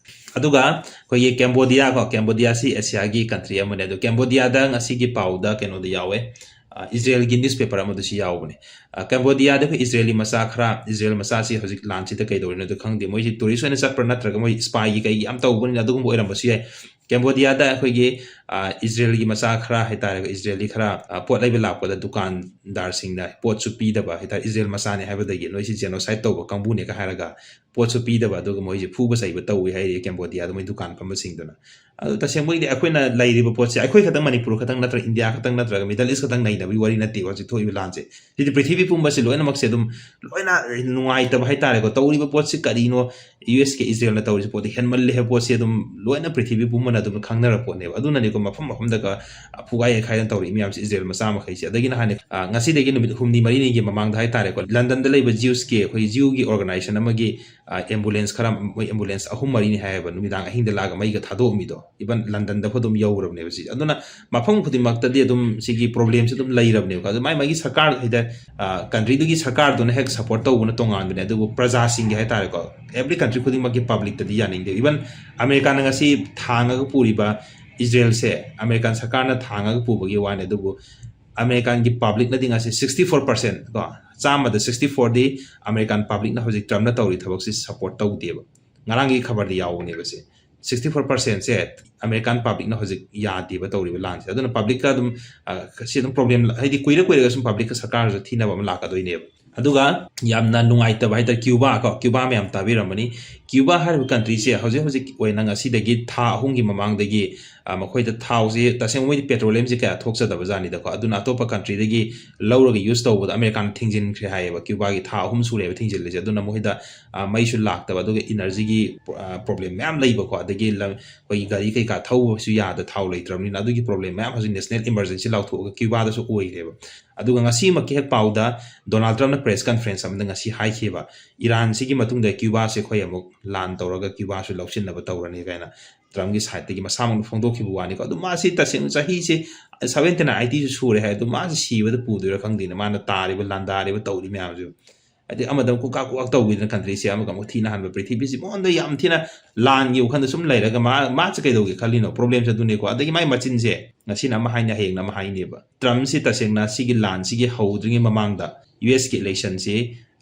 ꯑꯗꯨꯒ ꯑꯩꯈꯣꯏꯒꯤ ꯀꯦꯝꯕꯣꯗꯤꯌꯥ ꯀꯣ, ꯀꯦꯝꯕꯣꯗꯤꯌꯥꯁꯤ ꯑꯦꯁꯤꯌꯥꯒꯤ country ꯑꯃꯅꯦ꯫ ꯑꯗꯣ ꯀꯦꯝꯕꯣꯗꯤꯌꯥꯗ ꯉꯁꯤꯒꯤ ꯄꯥꯎꯗ ꯀꯩꯅꯣꯗ ꯌꯥꯎꯋꯦ, ꯑ, ꯏꯖꯔꯦꯜꯒꯤ newspaper ꯑꯃꯗꯁꯨ ꯌꯥꯎꯕꯅꯦ꯫ ꯑ, ꯀꯦꯝꯕꯣꯗꯤꯌꯥꯗ ꯑꯩꯈꯣꯏ ꯏꯖꯔꯦꯂꯤ ꯃꯆꯥ ꯈꯔ, ꯏꯖꯔꯦꯜ ꯃꯆꯥꯁꯤ ꯍꯧꯖꯤꯛ ꯂꯥꯟꯁꯤꯗ ꯀꯩꯗꯧꯔꯤꯅꯣꯗꯣ ꯈꯪꯗꯦ, ꯃꯣꯏꯁꯤ tourist ꯑꯣꯏꯅ ꯆꯠꯄ꯭ꯔꯥ ꯅꯠꯇ꯭ꯔꯒ ꯃꯣꯏ spyꯒꯤ ꯀꯩꯒꯤ ꯌꯥꯝ ꯇꯧꯕꯅꯤꯅ ꯑꯗꯨꯒꯨꯝꯕ ꯑꯣꯏꯔꯝꯕꯁꯨ ꯌꯥꯏ꯫ ꯀꯦꯝꯕꯣꯗꯤꯌꯥꯗ ꯑꯩꯈꯣꯏꯒꯤ, ꯑ, ꯏꯖꯔꯦꯜꯒꯤ ꯃꯆꯥ ꯈꯔ ꯍꯥꯏꯇꯥꯔꯦ, ꯏꯖꯔꯦꯂꯤ ꯈꯔ, ꯑ, ꯄꯣꯠ ꯂꯩꯕ ꯂꯥꯛꯄꯗ ꯗꯨꯀꯥꯟꯗꯥꯔꯁꯤꯡꯅ ꯄꯣꯠꯁꯨ ꯄꯤꯗꯕ ꯍꯥꯏꯇꯥꯔꯦ, ꯏꯖꯔꯦꯜ ꯃꯆꯥꯅꯤ ꯍꯥꯏꯕꯗꯒꯤ ꯅꯣꯏꯁꯤ genocide ꯇꯧꯕ ꯀꯥꯡꯕꯨꯅꯦꯒ ꯍꯥꯏꯔꯒ ꯄꯣꯠꯁꯨ ꯄꯤꯗꯕ, ꯑꯗꯨꯒ ꯃꯣꯏꯁꯦ ꯐꯨꯕ ꯆꯩꯕ ꯇꯧꯏ ꯍꯥꯏꯔꯤ ꯀꯦꯝꯕꯣꯗꯤꯌꯥꯗ ꯃꯣꯏ ꯗꯨꯀꯥꯟ ꯐꯝꯕꯁꯤꯡꯗꯨꯅ꯫ ꯑꯗꯨ ꯇꯁꯦꯡꯕꯒꯤꯗꯤ ꯑꯩꯈꯣꯏꯅ ꯂꯩꯔꯤꯕ ꯄꯣꯠꯁꯦ ꯑꯩꯈꯣꯏ ꯈꯛꯇꯪ, ꯃꯅꯤꯄꯨꯔ ꯈꯛꯇꯪ ꯅꯠꯇ꯭ꯔꯒ ꯏꯟꯗꯤꯌꯥ ꯈꯛꯇꯪ ꯅꯠꯇ꯭ꯔꯒ Middle East ꯈꯛꯇꯪ ꯅꯩꯅꯕꯒꯤ ꯋꯥꯔꯤ ꯅꯠꯇꯦꯕ ꯍꯧꯖꯤꯛ ꯊꯣꯛꯏꯕ ꯂꯥꯟꯁꯦ꯫ ꯁꯤꯗꯤ ꯄ꯭ꯔꯤꯊꯤꯕꯤ ꯄꯨꯝꯕꯁꯦ ꯂꯣꯏꯅꯃꯛꯁꯦ ꯑꯗꯨꯝ ꯂꯣꯏꯅ ꯅꯨꯡꯉꯥꯏꯇꯕ ꯍꯥꯏꯇꯥꯔꯦꯀꯣ꯫ ꯇꯧꯔꯤꯕ ꯄꯣꯠꯁꯤ ꯀꯔꯤꯅꯣ, USꯀ ꯏꯖꯔꯦꯜꯅ ꯇꯧꯔꯤꯁꯦ ꯄꯣꯠꯇꯤ ꯍꯦꯟꯃꯜꯂꯦ ꯍꯥꯏꯕ ꯄꯣꯠꯁꯦ ꯑꯗꯨꯝ ꯂꯣꯏꯅ ꯄ꯭ꯔꯤꯊꯤꯕꯤ ꯄꯨꯝꯕꯅ ꯑꯗꯨꯝ ꯈꯪꯅꯔ ꯄꯣꯠꯅꯦꯕ꯫ ꯑꯗꯨꯅꯅꯦꯀꯣ ꯃꯐꯝ ꯃꯐꯝꯗꯒ ꯐꯨꯒꯥꯏ ꯌꯩꯈꯥꯏꯗꯅ ꯇꯧꯔꯛꯏ ꯃꯌꯥꯝꯁꯦ, ꯏꯖꯔꯦꯜ ꯃꯆꯥ ꯃꯈꯩꯁꯦ꯫ ꯑꯗꯒꯤ ꯅꯍꯥꯟ, ꯑ, ꯉꯁꯤꯗꯒꯤ ꯅꯨꯃꯤꯠ ꯍꯨꯝꯅꯤ ꯃꯔꯤꯅꯤꯒꯤ ꯃꯃꯥꯡꯗ ꯍꯥꯏꯇꯥꯔꯦꯀꯣ, ꯂꯟꯗꯟꯗ ꯂꯩꯕ ꯖ꯭ꯌꯨꯁꯀꯤ, ꯑꯩꯈꯣꯏ ꯖ꯭ꯌꯨꯒꯤ ꯑꯣꯔꯒꯅꯥꯏꯖꯦꯁꯟ ꯑꯃꯒꯤ, ꯑ, ꯑꯦꯝꯕꯨꯂꯦꯟꯁ ꯈꯔ, ꯃꯣꯏ ꯑꯦꯝꯕꯨꯂꯦꯟꯁ ꯑꯍꯨꯝ ꯃꯔꯤꯅꯤ ꯍꯥꯏꯌꯦꯕ, ꯅꯨꯃꯤꯗꯥꯡ ꯑꯍꯤꯡꯗ ꯂꯥꯛꯑꯒ ꯃꯩꯒ ꯊꯥꯗꯣꯛꯑꯝꯃꯤꯗꯣ꯫ ꯏꯚꯟ ꯂꯟꯗꯟꯗ ꯐꯥꯎ ꯑꯗꯨꯝ ꯌꯧꯔꯕꯅꯦꯕ ꯁꯤꯁꯦ꯫ ꯑꯗꯨꯅ ꯃꯐꯝ ꯈꯨꯗꯤꯡꯃꯛꯇꯗꯤ ꯑꯗꯨꯝ ꯁꯤꯒꯤ ꯄ꯭ꯔꯣꯕ꯭ꯂꯦꯝꯁꯦ ꯑꯗꯨꯝ ꯂꯩꯔꯕꯅꯦꯕꯀꯣ꯫ ꯑꯗꯨ ꯃꯥꯏ ꯃꯥꯒꯤ ꯁꯔꯀꯥꯔ ꯍꯥꯏꯗꯤ, ꯑ, ꯀꯟꯇ꯭ꯔꯤꯗꯨꯒꯤ ꯁꯔꯀꯥꯔꯗꯨꯅ ꯍꯦꯛ ꯁꯞꯄꯣꯔꯠ ꯇꯧꯕꯅ ꯇꯣꯉꯥꯟꯕꯅꯦ, ꯑꯗꯨꯕꯨ ꯄ꯭ꯔꯖꯥꯁꯤꯡꯒꯤ ꯍꯥꯏꯇꯥꯔꯦꯀꯣ, ꯑꯦꯕ꯭ꯔꯤ ꯀꯟꯇ꯭ꯔꯤ ꯈꯨꯗꯤꯡꯃꯛꯀꯤ ꯄꯕ꯭ꯂꯤꯛꯇꯗꯤ ꯌꯥꯅꯤꯡꯗꯦ꯫ ꯏꯚꯟ ꯑꯃꯦꯔꯤꯀꯥꯅ ꯉꯁꯤ ꯊꯥꯡꯉꯒ ꯄꯨꯔꯤꯕ ꯏꯖꯔꯦꯜꯁꯦ, ꯑꯃꯦꯔꯤꯀꯥꯟ ꯁꯔꯀꯥꯔꯅ ꯊꯥꯡꯉꯒ ꯄꯨꯕꯒꯤ ꯋꯥꯅꯤ, ꯑꯗꯨꯕꯨ ꯑꯃꯦꯔꯤꯀꯥꯟꯒꯤ ꯄꯕ꯭ꯂꯤꯛꯅꯗꯤ ꯉꯁꯤ sixty four percent ꯀꯣ, ꯆꯥꯝꯃꯗ sixty four ꯗꯤ ꯑꯃꯦꯔꯤꯀꯥꯟ ꯄꯕ꯭ꯂꯤꯛꯅ ꯍꯧꯖꯤꯛ ꯇ꯭ꯔꯝꯞꯅ ꯇꯧꯔꯤ ꯊꯕꯛꯁꯤ ꯁꯞꯄꯣꯔꯠ ꯇꯧꯗꯦꯕ꯫ ꯉꯔꯥꯡꯒꯤ ꯈꯕꯔꯗ ꯌꯥꯎꯕꯅꯦꯕ ꯁꯦ꯫ Sixty four percent ꯁꯦ ꯑꯃꯦꯔꯤꯀꯥꯟ ꯄꯕ꯭ꯂꯤꯛꯅ ꯍꯧꯖꯤꯛ ꯌꯥꯗꯦꯕ ꯇꯧꯔꯤꯕ ꯂꯥꯟꯁꯦ꯫ ꯑꯗꯨꯅ ꯄꯕ꯭ꯂꯤꯛꯀ ꯑꯗꯨꯝ, ꯑ, ꯁꯤ ꯑꯗꯨꯝ ꯄ꯭ꯔꯣꯕ꯭ꯂꯦꯝ, ꯍꯥꯏꯗꯤ ꯀꯨꯏꯔ ꯀꯨꯏꯔꯒ ꯁꯨꯝ ꯄꯕ꯭ꯂꯤꯛꯀ ꯁꯔꯀꯥꯔꯁꯨ ꯊꯤꯅꯕ ꯑꯃ ꯂꯥꯛꯀꯗꯣꯏꯅꯦꯕ꯫ ꯑꯗꯨꯒ ꯌꯥꯝꯅ ꯅꯨꯡꯉꯥꯏꯇꯕ ꯍꯥꯏꯇꯥꯔꯦ, ꯀ꯭ꯌꯨꯕꯥ ꯀꯣ, ꯀ꯭ꯌꯨꯕꯥ ꯃꯌꯥꯝ ꯇꯥꯕꯤꯔꯝꯃꯅꯤ꯫ ꯀ꯭ꯌꯨꯕꯥ ꯍꯥꯏꯔꯤꯕ ꯀꯟꯇ꯭ꯔꯤꯁꯦ ꯍꯧꯖꯤꯛ ꯍꯧꯖꯤꯛ ꯑꯣꯏꯅ ꯉꯁꯤꯗꯒꯤ ꯊꯥ ꯑꯍꯨꯝꯒꯤ ꯃꯃꯥꯡꯗꯒꯤ, ꯑ, ꯃꯈꯣꯏꯗ ꯊꯥꯎꯁꯤ, ꯇꯁꯦꯡꯕ ꯃꯣꯏꯗꯤ ꯄꯦꯇ꯭ꯔꯣꯂꯤꯌꯝꯁꯤ ꯀꯌꯥ ꯊꯣꯛꯆꯗꯕ ꯖꯥꯠꯅꯤꯗꯀꯣ꯫ ꯑꯗꯨꯅ ꯑꯇꯣꯞꯄ ꯀꯟꯇ꯭ꯔꯤꯗꯒꯤ ꯂꯧꯔꯒ ꯌꯨꯁ ꯇꯧꯕꯗ ꯑꯃꯦꯔꯤꯀꯥꯅ ꯊꯤꯡꯖꯤꯟꯈ꯭ꯔꯦ ꯍꯥꯏꯌꯦꯕ꯫ ꯀ꯭ꯌꯨꯕꯥꯒꯤ ꯊꯥ ꯑꯍꯨꯝ ꯁꯨꯔꯦꯕ ꯊꯤꯡꯖꯤꯜꯂꯤꯁꯦ꯫ ꯑꯗꯨꯅ ꯃꯈꯣꯏꯗ, ꯑ, ꯃꯩꯁꯨ ꯂꯥꯛꯇꯕ, ꯑꯗꯨꯒ ꯏꯅꯔꯖꯤꯒꯤ, ꯑ, ꯄ꯭ꯔꯣꯕ꯭ꯂꯦꯝ ꯃꯌꯥꯝ ꯂꯩꯕꯀꯣ꯫ ꯑꯗꯒꯤ ꯂꯝ, ꯑꯩꯈꯣꯏꯒꯤ ꯒꯥꯔꯤ ꯀꯩꯀꯥ ꯊꯧꯕꯁꯨ ꯌꯥꯗ, ꯊꯥꯎ ꯂꯩꯇ꯭ꯔꯕꯅꯤꯅ꯫ ꯑꯗꯨꯒꯤ ꯄ꯭ꯔꯣꯕ꯭ꯂꯦꯝ ꯃꯌꯥꯝ ꯍꯧꯖꯤꯛ ꯅꯦꯁꯅꯦꯜ ꯏꯃꯔꯖꯦꯟꯁꯤ ꯂꯥꯎꯊꯣꯛꯑꯒ ꯀ꯭ꯌꯨꯕꯥꯗꯁꯨ ꯑꯣꯏꯔꯦꯕ꯫ ꯑꯗꯨꯒ ꯉꯁꯤꯃꯛꯀꯤ ꯍꯦꯛ ꯄꯥꯎꯗ ꯗꯣꯅꯥꯜꯗ ꯇ꯭ꯔꯝꯞꯅ ꯄ꯭ꯔꯦꯁ ꯀꯟꯐꯔꯦꯟꯁ ꯑꯃꯗ ꯉꯁꯤ ꯍꯥꯏꯈꯤꯕ, ꯏꯔꯥꯟꯁꯤꯒꯤ ꯃꯇꯨꯡꯗ ꯀ꯭ꯌꯨꯕꯥꯁꯦ ꯑꯩꯈꯣꯏ ꯑꯃꯨꯛ ꯂꯥꯟ ꯇꯧꯔꯒ ꯀ꯭ꯌꯨꯕꯥꯁꯨ ꯂꯧꯁꯤꯟꯅꯕ ꯇꯧꯔꯅꯤ ꯀꯥꯏꯅ ꯇ꯭ꯔꯝꯞꯀꯤ ꯁꯥꯏꯠꯇꯒꯤ ꯃꯁꯥꯃꯛꯅ ꯐꯣꯡꯗꯣꯛꯈꯤꯕ ꯋꯥꯅꯤꯀꯣ꯫ ꯑꯗꯨ ꯃꯥꯁꯤ ꯇꯁꯦꯡꯅ ꯆꯍꯤꯁꯦ seventy nine, eighty ꯁꯨ ꯁꯨꯔꯦ ꯍꯥꯏ, ꯑꯗꯨ ꯃꯥꯁꯤ ꯁꯤꯕꯗ ꯄꯨꯗꯣꯏꯔꯥ ꯈꯪꯗꯦꯅꯦ, ꯃꯥꯅ ꯇꯥꯔꯤꯕ ꯂꯥꯟꯗꯥꯔꯤꯕ ꯇꯧꯔꯤ ꯃꯌꯥꯝꯁꯦ꯫ ꯍꯥꯏꯗꯤ ꯑꯃꯗ ꯑꯃꯨꯛ ꯀꯨꯀꯥ ꯀꯨꯀꯥ ꯇꯧꯈꯤꯗꯅ ꯀꯟꯇ꯭ꯔꯤꯁꯦ ꯑꯃꯒ ꯑꯃꯨꯛ ꯊꯤꯅ ꯍꯟꯕ, ꯄ꯭ꯔꯤꯊꯤꯕꯤꯁꯤ ꯃꯉꯣꯟꯗ ꯌꯥꯝ ꯊꯤꯅ ꯂꯥꯟꯒꯤ ꯋꯥꯈꯜꯗ ꯁꯨꯝ ꯂꯩꯔꯒ ꯃꯥ, ꯃꯥꯁꯦ ꯀꯩꯗꯧꯒꯦ ꯈꯜꯂꯤꯅꯣ? ꯄ꯭ꯔꯣꯕ꯭ꯂꯦꯝꯁꯦ ꯑꯗꯨꯅꯤꯀꯣ꯫ ꯑꯗꯒꯤ ꯃꯥꯏ ꯃꯆꯤꯟꯁꯦ ꯉꯁꯤꯅ ꯑꯃ ꯍꯥꯏꯅꯤ, ꯍꯌꯦꯡꯅ ꯑꯃ ꯍꯥꯏꯅꯦꯕ꯫ ꯇ꯭ꯔꯝꯞꯁꯤ ꯇꯁꯦꯡꯅ ꯁꯤꯒꯤ ꯂꯥꯟꯁꯤꯒꯤ ꯍꯧꯗ꯭ꯔꯤꯉꯩ ꯃꯃꯥꯡꯗ ꯌꯨ ꯑꯦꯁꯀꯤ ꯏꯂꯦꯛꯁꯟꯁꯤ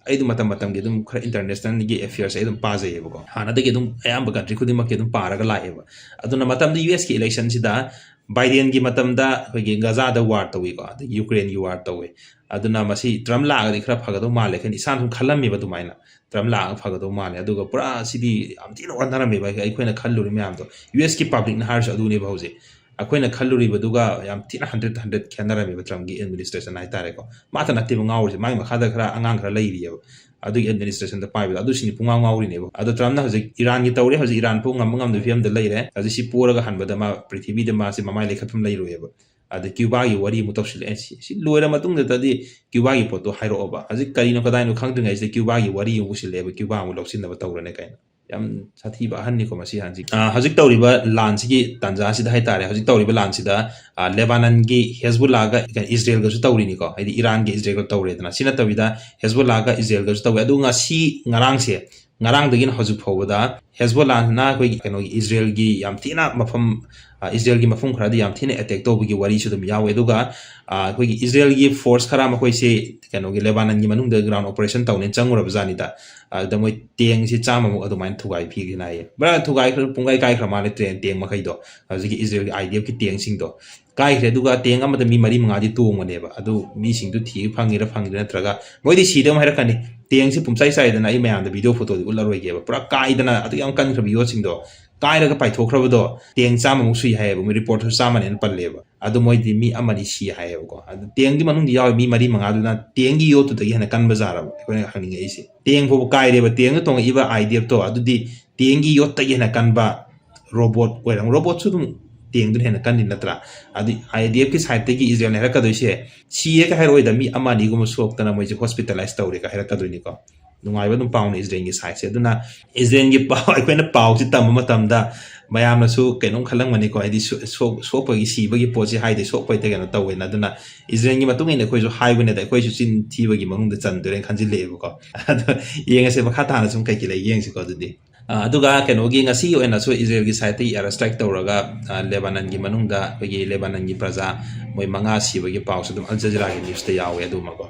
ꯑꯩ ꯑꯗꯨꯝ ꯃꯇꯝ ꯃꯇꯝꯒꯤ ꯑꯗꯨꯝ ꯈꯔ ꯏꯟꯇꯔꯅꯦꯁꯅꯦꯜꯒꯤ ꯑꯦꯐꯤꯌꯔꯁꯦ ꯑꯩ ꯑꯗꯨꯝ ꯄꯥꯖꯩꯌꯦꯕꯀꯣ꯫ ꯍꯥꯟꯅꯗꯒꯤ ꯑꯗꯨꯝ ꯑꯌꯥꯝꯕ ꯀꯟꯇ꯭ꯔꯤ ꯈꯨꯗꯤꯡꯃꯛꯀꯤ ꯑꯗꯨꯝ ꯄꯥꯔꯒ ꯂꯥꯛꯑꯦꯕ꯫ ꯑꯗꯨꯅ ꯃꯇꯝꯗꯨ ꯌꯨ ꯑꯦꯁꯀꯤ ꯏꯂꯦꯛꯁꯟꯁꯤꯗ ꯕꯥꯏꯗꯦꯟꯒꯤ ꯃꯇꯝꯗ ꯑꯩꯈꯣꯏꯒꯤ ꯒꯖꯥꯗ ꯋꯥꯔ ꯇꯧꯏꯀꯣ, ꯑꯗꯒꯤ ꯌꯨꯀ꯭ꯔꯦꯟꯒꯤ ꯋꯥꯔ ꯇꯧꯏ꯫ ꯑꯗꯨꯅ ꯃꯁꯤ ꯇ꯭ꯔꯝꯞ ꯂꯥꯛꯑꯒꯗꯤ ꯈꯔ ꯐꯒꯗꯧ ꯃꯥꯜꯂꯦ ꯈꯟ ꯏꯁꯥꯅ ꯁꯨꯝ ꯈꯜꯂꯝꯃꯦꯕ ꯑꯗꯨꯃꯥꯏꯅ, ꯇ꯭ꯔꯝꯞ ꯂꯥꯛꯑꯒ ꯐꯒꯗꯧ ꯃꯥꯜꯂꯦ꯫ ꯑꯗꯨꯒ ꯄꯨꯔꯥ ꯁꯤꯗꯤ ꯌꯥꯝ ꯊꯤꯅ ꯑꯣꯟꯅꯔꯝꯃꯦꯕ ꯑꯩꯈꯣꯏꯅ ꯈꯜꯂꯨꯔꯤ ꯃꯌꯥꯝꯗꯣ꯫ ꯌꯨ ꯑꯦꯁꯀꯤ ꯄꯕ꯭ꯂꯤꯛꯅ ꯍꯥꯏꯔꯁꯨ ꯑꯗꯨꯅꯦꯕ ꯍꯧꯖꯤꯛ꯫ ꯑꯩꯈꯣꯏꯅ ꯈꯜꯂꯨꯔꯤꯕꯗꯨꯒ ꯌꯥꯝ ꯊꯤꯅ hundred hundred ꯈꯦꯠꯅꯔꯝꯃꯦꯕ Trumpꯀꯤ administration ꯍꯥꯏꯇꯥꯔꯦꯀꯣ꯫ ꯃꯥꯇ ꯅꯠꯇꯦꯕ ꯉꯥꯎꯔꯤꯁꯦ, ꯃꯥꯒꯤ ꯃꯈꯥꯗ ꯈꯔ ꯑꯉꯥꯡ ꯈꯔ ꯂꯩꯔꯤꯑꯕ ꯑꯗꯨꯒꯤ administrationꯗ ꯄꯥꯏꯕꯗꯣ, ꯑꯗꯨꯁꯤꯡꯗꯤ ꯄꯨꯡꯉꯥꯎ ꯉꯥꯎꯔꯤꯅꯦꯕ꯫ ꯑꯗꯣ Trumpꯅ ꯍꯧꯖꯤꯛ ꯏꯔꯥꯟꯒꯤ ꯇꯧꯔꯦ, ꯍꯧꯖꯤꯛ ꯏꯔꯥꯟ ꯄꯨ ꯉꯝꯕ ꯉꯝꯗꯕ ꯐꯤꯕꯝꯗ ꯂꯩꯔꯦ꯫ ꯍꯧꯖꯤꯛ ꯁꯤ ꯄꯣꯔꯒ ꯍꯟꯕꯗ ꯃꯥ ꯄ꯭ꯔꯤꯊꯤꯕꯤꯗ ꯃꯥꯁꯦ ꯃꯃꯥꯏ ꯂꯩꯈꯠꯐꯝ ꯂꯩꯔꯣꯏꯕ꯫ ꯑꯗ ꯀ꯭ꯌꯨꯕꯥꯒꯤ ꯋꯥꯔꯤ ꯑꯃꯨꯛ ꯇꯧꯁꯤꯜꯂꯛꯑꯦ꯫ ꯁꯤ, ꯁꯤ ꯂꯣꯏꯔ ꯃꯇꯨꯡꯗꯗꯤ ꯀ꯭ꯌꯨꯕꯥꯒꯤ ꯄꯣꯠꯇꯣ ꯍꯥꯏꯔꯛꯑꯣꯕ꯫ ꯍꯧꯖꯤꯛ ꯀꯔꯤꯅꯣ ꯀꯗꯥꯏꯅꯣ ꯈꯪꯗ꯭ꯔꯤꯉꯩꯁꯤꯗ ꯀ꯭ꯌꯨꯕꯥꯒꯤ ꯋꯥꯔꯤ ꯑꯃꯨꯛ ꯄꯨꯁꯤꯜꯂꯛꯑꯦꯕ, ꯀ꯭ꯌꯨꯕꯥ ꯑꯃꯨꯛ ꯂꯧꯁꯤꯟꯅꯕ ꯇꯧꯔꯅꯤ ꯀꯥꯏꯅ꯫ ꯌꯥꯝ ꯁꯥꯊꯤꯕ ꯑꯍꯟꯅꯤꯀꯣ ꯃꯁꯤ ꯑꯍꯟꯁꯤ꯫ ꯑ, ꯍꯧꯖꯤꯛ ꯇꯧꯔꯤꯕ ꯂꯥꯟꯁꯤꯒꯤ ꯇꯥꯟꯖꯥꯁꯤꯗ ꯍꯥꯏꯇꯥꯔꯦ, ꯍꯧꯖꯤꯛ ꯇꯧꯔꯤꯕ ꯂꯥꯟꯁꯤꯗ, ꯑ, ꯂꯦꯕꯥꯅꯟꯒꯤ ꯍꯦꯖꯕꯨꯜꯂꯥꯒ ꯏꯁꯔꯦꯜꯒꯁꯨ ꯇꯧꯔꯤꯅꯤꯀꯣ, ꯍꯥꯏꯗꯤ ꯏꯔꯥꯟꯒ ꯏꯁꯔꯦꯜꯒ ꯇꯧꯔꯦꯗꯅ꯫ ꯁꯤ ꯅꯠꯇꯕꯤꯗ ꯍꯦꯖꯕꯨꯜꯂꯥꯒ ꯏꯁꯔꯦꯜꯒꯁꯨ ꯇꯧꯋꯦ꯫ ꯑꯗꯨ ꯉꯁꯤ ꯉꯔꯥꯡꯁꯦ, ꯉꯔꯥꯡꯗꯒꯤꯅ ꯍꯧꯖꯤꯛ ꯐꯥꯎꯕꯗ ꯍꯦꯖꯕꯣꯂꯥꯅ ꯑꯩꯈꯣꯏꯒꯤ ꯀꯩꯅꯣꯒꯤ ꯏꯁꯔꯦꯜꯒꯤ ꯌꯥꯝ ꯊꯤꯅ ꯃꯐꯝ, ꯑ, ꯏꯁꯔꯦꯜꯒꯤ ꯃꯐꯝ ꯈꯔꯗ ꯌꯥꯝ ꯊꯤꯅ attack ꯇꯧꯕꯒꯤ ꯋꯥꯔꯤꯁꯨ ꯑꯗꯨꯝ ꯌꯥꯎꯋꯦ꯫ ꯑꯗꯨꯒ, ꯑ, ꯑꯩꯈꯣꯏꯒꯤ ꯏꯁꯔꯦꯜꯒꯤ force ꯈꯔ ꯃꯈꯣꯏꯁꯦ ꯀꯩꯅꯣꯒꯤ ꯂꯦꯕꯥꯅꯟꯒꯤ ꯃꯅꯨꯡꯗ ground operation ꯇꯧꯅꯦꯅ ꯆꯪꯉꯨꯔꯕ ꯖꯥꯠꯅꯤꯗ꯫ ꯑꯗꯨꯗ ꯃꯣꯏ ꯇꯦꯡꯁꯤ ꯆꯥꯝꯃꯃꯨꯛ ꯑꯗꯨꯃꯥꯏꯅ ꯊꯨꯒꯥꯏ ꯐꯤꯈꯤꯅ ꯍꯥꯏꯌꯦ꯫ ꯄꯨꯔꯥ ꯊꯨꯒꯥꯏꯈ꯭ꯔ, ꯄꯨꯡꯒꯥꯏ ꯀꯥꯏꯈ꯭ꯔ ꯃꯥꯜꯂꯦ ꯇ꯭ꯔꯦꯟ ꯇꯦꯡ ꯃꯈꯩꯗꯣ꯫ ꯍꯧꯖꯤꯛꯀꯤ ꯏꯁꯔꯦꯜꯒꯤ IDFꯀꯤ ꯇꯦꯡꯁꯤꯡꯗꯣ ꯀꯥꯏꯈ꯭ꯔꯦ꯫ ꯑꯗꯨꯒ ꯇꯦꯡ ꯑꯃꯗ ꯃꯤ ꯃꯔꯤ ꯃꯉꯥꯗꯤ ꯇꯣꯡꯕꯅꯦꯕ꯫ ꯑꯗꯨ ꯃꯤꯁꯤꯡꯗꯨ ꯊꯤꯕ ꯐꯪꯉꯤꯔꯥ ꯐꯪꯗ꯭ꯔꯤꯔꯥ, ꯅꯠꯇ꯭ꯔꯒ ꯃꯣꯏꯗꯤ ꯁꯤꯗ ꯑꯃꯨꯛ ꯍꯥꯏꯔꯛꯀꯅꯤ, ꯇꯦꯡꯁꯤ ꯄꯨꯝꯆꯥꯏ ꯆꯥꯏꯗꯅ ꯑꯩ ꯃꯌꯥꯝꯗ video photoꯗꯤ ꯎꯠꯂꯔꯣꯏꯒꯦꯕ꯫ ꯄꯨꯔꯥ ꯀꯥꯏꯗꯅ ꯑꯗꯨꯛ ꯌꯥꯝ ꯀꯟꯈ꯭ꯔꯕ ꯌꯣꯠꯁꯤꯡꯗꯣ ꯀꯥꯏꯔꯒ ꯄꯥꯏꯊꯣꯛꯈ꯭ꯔꯕꯗꯣ ꯇꯦꯡ ꯆꯥꯝꯃꯃꯨꯛ ꯁꯨꯏ ꯍꯥꯏꯌꯦꯕ꯫ ꯃꯣꯏ reportꯁꯨ ꯆꯥꯝꯃꯅꯦꯅ ꯄꯜꯂꯦꯕ꯫ ꯑꯗꯨ ꯃꯣꯏꯗꯤ ꯃꯤ ꯑꯃꯅꯤ ꯁꯤ ꯍꯥꯏꯌꯦꯕꯀꯣ꯫ ꯑꯗꯨ ꯇꯦꯡꯒꯤ ꯃꯅꯨꯡꯗ ꯌꯥꯎꯔꯤ ꯃꯤ ꯃꯔꯤ ꯃꯉꯥꯗꯨꯅ ꯇꯦꯡꯒꯤ ꯌꯣꯠꯇꯨꯗꯒꯤ ꯍꯦꯟꯅ ꯀꯟꯕ ꯖꯥꯔꯕ, ꯑꯩꯈꯣꯏꯅ ꯍꯪꯅꯤꯡꯉꯛꯏꯁꯦ꯫ ꯇꯦꯡ ꯐꯥꯎꯕ ꯀꯥꯏꯔꯦꯕ, ꯇꯦꯡꯗ ꯇꯣꯡꯉꯛꯏꯕ IDFꯇꯣ ꯑꯗꯨꯗꯤ ꯇꯦꯡꯒꯤ ꯌꯣꯠꯇꯒꯤ ꯍꯦꯟꯅ ꯀꯟꯕ ꯔꯣꯕꯣꯠ ꯑꯣꯏꯔꯝ-, ꯔꯣꯕꯣꯠꯁꯨ ꯑꯗꯨꯝ ꯇꯦꯡꯗꯨꯅ ꯍꯦꯟꯅ ꯀꯟꯅꯤ ꯅꯠꯇ꯭ꯔꯥ? ꯑꯗꯨ IDFꯀꯤ sideꯇꯒꯤ ꯏꯁꯔꯦꯜꯅ ꯍꯥꯏꯔꯛꯀꯗꯣꯏꯁꯦ, ꯁꯤꯌꯦꯒ ꯍꯥꯏꯔꯛꯑꯣꯏꯗ, ꯃꯤ ꯑꯃ ꯑꯅꯤꯒꯨꯝꯕ ꯁꯣꯛꯇꯅ ꯃꯣꯏꯁꯦ hospitalize ꯇꯧꯔꯦꯒ ꯍꯥꯏꯔꯛꯀꯗꯣꯏꯅꯤꯀꯣ꯫ ꯅꯨꯡꯉꯥꯏꯕ ꯑꯗꯨꯝ ꯄꯥꯎꯅ ꯏꯁꯔꯦꯜꯒꯤ sideꯁꯦ꯫ ꯑꯗꯨꯅ ꯏꯁꯔꯦꯜꯒꯤ ꯄꯥꯎ, ꯑꯩꯈꯣꯏꯅ ꯄꯥꯎꯁꯤ ꯇꯝꯕ ꯃꯇꯝꯗ ꯃꯌꯥꯝꯅꯁꯨ ꯀꯩꯅꯣꯝ ꯈꯜꯂꯝꯒꯅꯤꯀꯣ, ꯍꯥꯏꯗꯤ ꯁꯣ-, ꯁꯣ-, ꯁꯣꯛꯄꯒꯤ ꯁꯤꯕꯒꯤ ꯄꯣꯠꯁꯤ ꯍꯥꯏꯗꯤ ꯁꯣꯛꯄ ꯍꯦꯛꯇ ꯀꯩꯅꯣ ꯇꯧꯋꯦꯅ꯫ ꯑꯗꯨꯅ ꯏꯁꯔꯦꯜꯒꯤ ꯃꯇꯨꯡ ꯏꯟꯅ ꯑꯩꯈꯣꯏꯁꯨ ꯍꯥꯏꯕꯅꯤꯗ, ꯑꯩꯈꯣꯏꯁꯨ ꯆꯤꯟ ꯊꯤꯕꯒꯤ ꯃꯅꯨꯡꯗ ꯆꯟꯗꯣꯏꯔꯦꯅ ꯈꯟꯖꯤꯜꯂꯛꯑꯦꯕꯀꯣ꯫ ꯑꯗꯣ ꯌꯦꯡꯉꯁꯦ, ꯃꯈꯥ ꯇꯥꯅ ꯁꯨꯝ ꯀꯩꯀꯩ ꯂꯩ ꯌꯦꯡꯁꯤꯀꯣ ꯑꯗꯨꯗꯤ꯫ ꯑ, ꯑꯗꯨꯒ ꯀꯩꯅꯣꯒꯤ ꯉꯁꯤꯒꯤ ꯑꯣꯏꯅꯁꯨ ꯏꯁꯔꯦꯜꯒꯤ sideꯇꯒꯤ air strike ꯇꯧꯔꯒ, ꯑ, ꯂꯦꯕꯥꯅꯟꯒꯤ ꯃꯅꯨꯡꯗ ꯑꯩꯈꯣꯏꯒꯤ ꯂꯦꯕꯥꯅꯟꯒꯤ ꯄ꯭ꯔꯖꯥ ꯃꯣꯏ ꯃꯉꯥ ꯁꯤꯕꯒꯤ ꯄꯥꯎꯁꯨ ꯑꯗꯨꯝ ꯑꯜ ꯖꯖꯤꯔꯥꯒꯤ newsꯇ ꯌꯥꯎꯋꯦ ꯑꯗꯨꯃꯀꯣ꯫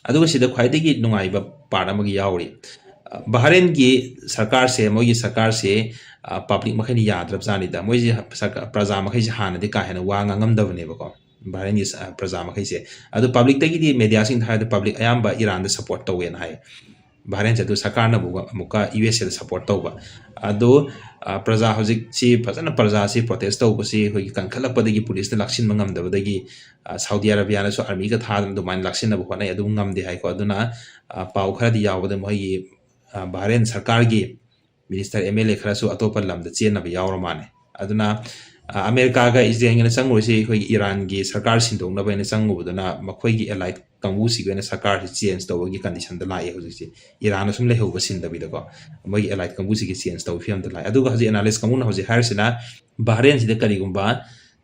ꯑꯗꯨꯒ ꯁꯤꯗ ꯈ꯭ꯋꯥꯏꯗꯒꯤ ꯅꯨꯡꯉꯥꯏꯕ part ꯑꯃꯒꯤ ꯌꯥꯎꯔꯤ꯫ ꯑ, ꯕꯍꯔꯦꯟꯒꯤ ꯁꯔꯀꯥꯔꯁꯦ, ꯃꯣꯏꯒꯤ ꯁꯔꯀꯥꯔꯁꯦ, ꯑ, public ꯃꯈꯩꯅ ꯌꯥꯗ꯭ꯔꯕ ꯖꯥꯠꯅꯤꯗ꯫ ꯃꯣꯏꯁꯦ ꯁꯔꯀꯥ-, ꯄ꯭ꯔꯖꯥ ꯃꯈꯩꯁꯦ ꯍꯥꯟꯅꯗꯤ ꯀꯥ ꯍꯦꯟꯅ ꯋꯥ ꯉꯥꯡꯉꯝꯗꯕꯅꯦꯕꯀꯣ, ꯕꯍꯔꯦꯟꯒꯤ ꯁ-, ꯄ꯭ꯔꯖꯥ ꯃꯈꯩꯁꯦ꯫ ꯑꯗꯨ publicꯇꯒꯤꯗꯤ, mediaꯁꯤꯡꯗ ꯍꯥꯏꯔꯗꯤ public ꯑꯌꯥꯝꯕ ꯏꯔꯥꯟꯗ support ꯇꯧꯋꯦꯅ ꯍꯥꯏ꯫ ꯕꯍꯔꯦꯟꯁꯦ ꯑꯗꯨ ꯁꯔꯀꯥꯔꯅꯕꯨ ꯑꯃꯨꯛꯀ ꯌꯨ ꯑꯦꯁ ꯑꯦꯗ ꯁꯞꯄꯣꯔꯠ ꯇꯧꯕ꯫ ꯑꯗꯣ ꯑ, ꯄ꯭ꯔꯖꯥ ꯍꯧꯖꯤꯛꯁꯤ ꯐꯖꯅ, ꯄ꯭ꯔꯖꯥꯁꯤ ꯄ꯭ꯔꯣꯇꯦꯁ ꯇꯧꯕꯁꯤ ꯑꯩꯈꯣꯏꯒꯤ ꯀꯟꯈꯠꯂꯛꯄꯗꯒꯤ ꯄꯨꯂꯤꯁꯅ ꯂꯥꯛꯁꯤꯟꯕ ꯉꯝꯗꯕꯗꯒꯤ, ꯑ, ꯁꯥꯎꯗꯤ ꯑꯔꯥꯕꯤꯌꯥꯅꯁꯨ ꯑꯥꯔꯃꯤꯒ ꯊꯥꯗꯅ ꯑꯗꯨꯃꯥꯏꯅ ꯂꯥꯛꯁꯤꯟꯅꯕ ꯍꯣꯠꯅꯩ, ꯑꯗꯨꯕꯨ ꯉꯝꯗꯦ ꯍꯥꯏꯀꯣ꯫ ꯑꯗꯨꯅ, ꯑ, ꯄꯥꯎ ꯈꯔꯗꯤ ꯌꯥꯎꯕꯗ ꯃꯣꯏꯒꯤ, ꯑ, ꯕꯍꯔꯦꯟ ꯁꯔꯀꯥꯔꯒꯤ ꯃꯤꯅꯤꯁꯇꯔ, ꯑꯦꯝ ꯑꯦꯜ ꯑꯦ ꯈꯔꯁꯨ ꯑꯇꯣꯞꯄ ꯂꯝꯗ ꯆꯦꯟꯅꯕ ꯌꯥꯎꯔ ꯃꯥꯜꯂꯦ꯫ ꯑꯗꯨꯅ, ꯑ, ꯑꯃꯦꯔꯤꯀꯥꯒ ꯏꯖꯔꯦꯜꯒꯅ ꯆꯪꯉꯨꯔꯤꯁꯤ ꯑꯩꯈꯣꯏꯒꯤ ꯏꯔꯥꯟꯒꯤ ꯁꯔꯀꯥꯔ ꯁꯤꯟꯗꯣꯛꯅꯕ ꯍꯥꯏꯅ ꯆꯪꯉꯨꯕꯗꯨꯅ ꯃꯈꯣꯏꯒꯤ ꯑꯦꯂꯥꯏꯠ ꯀꯥꯡꯕꯨꯁꯤꯒꯤ ꯑꯣꯏꯅ ꯁꯔꯀꯥꯔꯁꯤ ꯆꯦꯟꯖ ꯇꯧꯕꯒꯤ ꯀꯟꯗꯤꯁꯟꯗ ꯂꯥꯛꯑꯦ ꯍꯧꯖꯤꯛꯁꯦ꯫ ꯏꯔꯥꯟꯅ ꯁꯨꯝ ꯂꯩꯍꯧꯕ ꯁꯤꯟꯗꯕꯤꯗꯀꯣ, ꯃꯣꯏꯒꯤ ꯑꯦꯂꯥꯏꯠ ꯀꯥꯡꯕꯨꯁꯤꯒꯤ ꯆꯦꯟꯖ ꯇꯧꯕ ꯐꯤꯕꯝꯗ ꯂꯥꯛꯑꯦ꯫ ꯑꯗꯨꯒ ꯍꯧꯖꯤꯛ ꯑꯦꯅꯥꯂꯤꯁ ꯀꯥꯡꯕꯨꯅ ꯍꯧꯖꯤꯛ ꯍꯥꯏꯔꯤꯁꯤꯅ ꯕꯍꯔꯦꯟꯁꯤꯗ ꯀꯔꯤꯒꯨꯝꯕ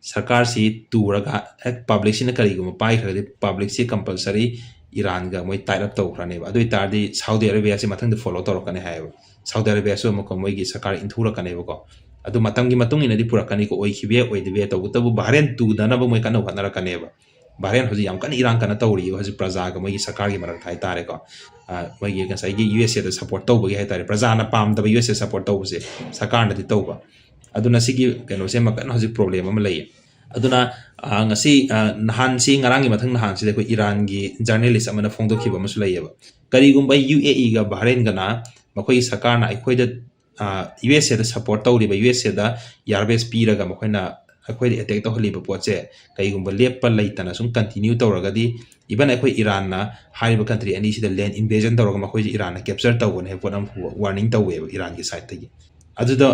ꯁꯔꯀꯥꯔꯁꯤ ꯇꯨꯔꯒ ꯍꯦꯛ ꯄꯕ꯭ꯂꯤꯛꯁꯤꯅ ꯀꯔꯤꯒꯨꯝꯕ ꯄꯥꯏꯈ꯭ꯔꯒꯗꯤ ꯄꯕ꯭ꯂꯤꯛꯁꯤ ꯀꯝꯄꯜꯁꯔꯤ ꯏꯔꯥꯟꯒ ꯃꯣꯏ ꯇꯥꯏꯠ ꯑꯞ ꯇꯧꯈ꯭ꯔꯅꯦꯕ꯫ ꯑꯗꯨ ꯑꯣꯏꯇꯥꯔꯗꯤ ꯁꯥꯎꯗꯤ ꯑꯔꯦꯕꯤꯌꯥꯁꯤ ꯃꯊꯪꯗ ꯐꯣꯂꯣ ꯇꯧꯔꯛꯀꯅꯤ ꯍꯥꯏꯌꯦꯕ꯫ ꯁꯥꯎꯗꯤ ꯑꯔꯦꯕꯤꯌꯥꯁꯨ ꯑꯃꯨꯛꯀ ꯃꯣꯏꯒꯤ ꯁꯔꯀꯥꯔ ꯏꯟꯊꯨꯔꯛꯀꯅꯦꯕꯀꯣ꯫ ꯑꯗꯨ ꯃꯇꯝꯒꯤ ꯃꯇꯨꯡ ꯏꯟꯅꯗꯤ ꯄꯨꯔꯛꯀꯅꯤꯀꯣ, ꯑꯣꯏꯈꯤꯕ ꯌꯥꯏ, ꯑꯣꯏꯗꯕ ꯌꯥꯏ, ꯇꯧꯕꯇꯕꯨ ꯕꯍꯔꯦꯟ ꯇꯨꯗꯅꯕ ꯃꯣꯏ ꯀꯟꯅ ꯍꯣꯠꯅꯔꯛꯀꯅꯦꯕ꯫ ꯕꯍꯔꯦꯟ ꯍꯧꯖꯤꯛ ꯌꯥꯝ ꯀꯟꯅ ꯏꯔꯥꯡ ꯀꯟꯅ ꯇꯧꯔꯤꯕ ꯍꯧꯖꯤꯛ ꯄ꯭ꯔꯖꯥꯒ ꯃꯣꯏꯒꯤ ꯁꯔꯀꯥꯔꯒꯤ ꯃꯔꯛꯇ ꯍꯥꯏꯇꯥꯔꯦꯀꯣ꯫ ꯑ, ꯃꯣꯏꯒꯤ ꯉꯁꯥꯏꯒꯤ ꯌꯨ ꯑꯦꯁ ꯑꯦꯗ ꯁꯞꯄꯣꯔꯠ ꯇꯧꯕꯒꯤ ꯍꯥꯏꯇꯥꯔꯦ, ꯄ꯭ꯔꯖꯥꯅ ꯄꯥꯝꯗꯕ ꯌꯨ ꯑꯦꯁ ꯑꯦ ꯁꯞꯄꯣꯔꯠ ꯇꯧꯕꯁꯦ ꯁꯔꯀꯥꯔꯅꯗꯤ ꯇꯧꯕ꯫ ꯑꯗꯨꯅ ꯁꯤꯒꯤ ꯀꯩꯅꯣꯁꯦ ꯑꯃ ꯀꯟꯅ ꯍꯧꯖꯤꯛ ꯄ꯭ꯔꯣꯕ꯭ꯂꯦꯝ ꯑꯃ ꯂꯩꯌꯦ꯫ ꯑꯗꯨꯅ, ꯑ, ꯉꯁꯤ, ꯑ, ꯅꯍꯥꯟꯁꯤ, ꯉꯔꯥꯡꯒꯤ ꯃꯊꯪ ꯅꯍꯥꯟꯁꯤꯗ ꯑꯩꯈꯣꯏ ꯏꯔꯥꯟꯒꯤ ꯖꯔꯅꯦꯂꯤꯁ ꯑꯃꯅ ꯐꯣꯡꯗꯣꯛꯈꯤꯕ ꯑꯃꯁꯨ ꯂꯩꯌꯦꯕ꯫ ꯀꯔꯤꯒꯨꯝꯕ ꯌꯨ ꯑꯦ ꯏꯒ ꯕꯍꯔꯦꯟꯒꯅ ꯃꯈꯣꯏꯒꯤ ꯁꯔꯀꯥꯔꯅ ꯑꯩꯈꯣꯏꯗ, ꯑ, ꯌꯨ ꯑꯦꯁ ꯑꯦꯗ ꯁꯞꯄꯣꯔꯠ ꯇꯧꯔꯤꯕ, ꯌꯨ ꯑꯦꯁ ꯑꯦꯗ ꯏꯌꯥꯔꯕꯦꯁ ꯄꯤꯔꯒ ꯃꯈꯣꯏꯅ ꯑꯩꯈꯣꯏꯗ ꯑꯦꯇꯦꯛ ꯇꯧꯍꯜꯂꯤꯕ ꯄꯣꯠꯁꯦ ꯀꯩꯒꯨꯝꯕ ꯂꯦꯞꯄ ꯂꯩꯇꯅ ꯁꯨꯝ ꯀꯟꯇꯤꯅ꯭ꯌꯨ ꯇꯧꯔꯒꯗꯤ, ꯏꯚꯟ ꯑꯩꯈꯣꯏ ꯏꯔꯥꯟꯅ ꯍꯥꯏꯔꯤꯕ ꯀꯟꯇ꯭ꯔꯤ ꯑꯅꯤꯁꯤꯗ ꯂꯦꯟ ꯏꯟꯚꯦꯖꯟ ꯇꯧꯔꯒ ꯃꯈꯣꯏꯁꯦ ꯏꯔꯥꯟꯅ ꯀꯦꯞꯆꯔ ꯇꯧꯒꯅꯤ ꯍꯥꯏꯕ ꯄꯣꯠ ꯑꯃ ꯋꯥꯔꯅꯤꯡ ꯇꯧꯋꯦꯕ ꯏꯔꯥꯟꯒꯤ ꯁꯥꯏꯠꯇꯒꯤ꯫ ꯑꯗꯨꯗ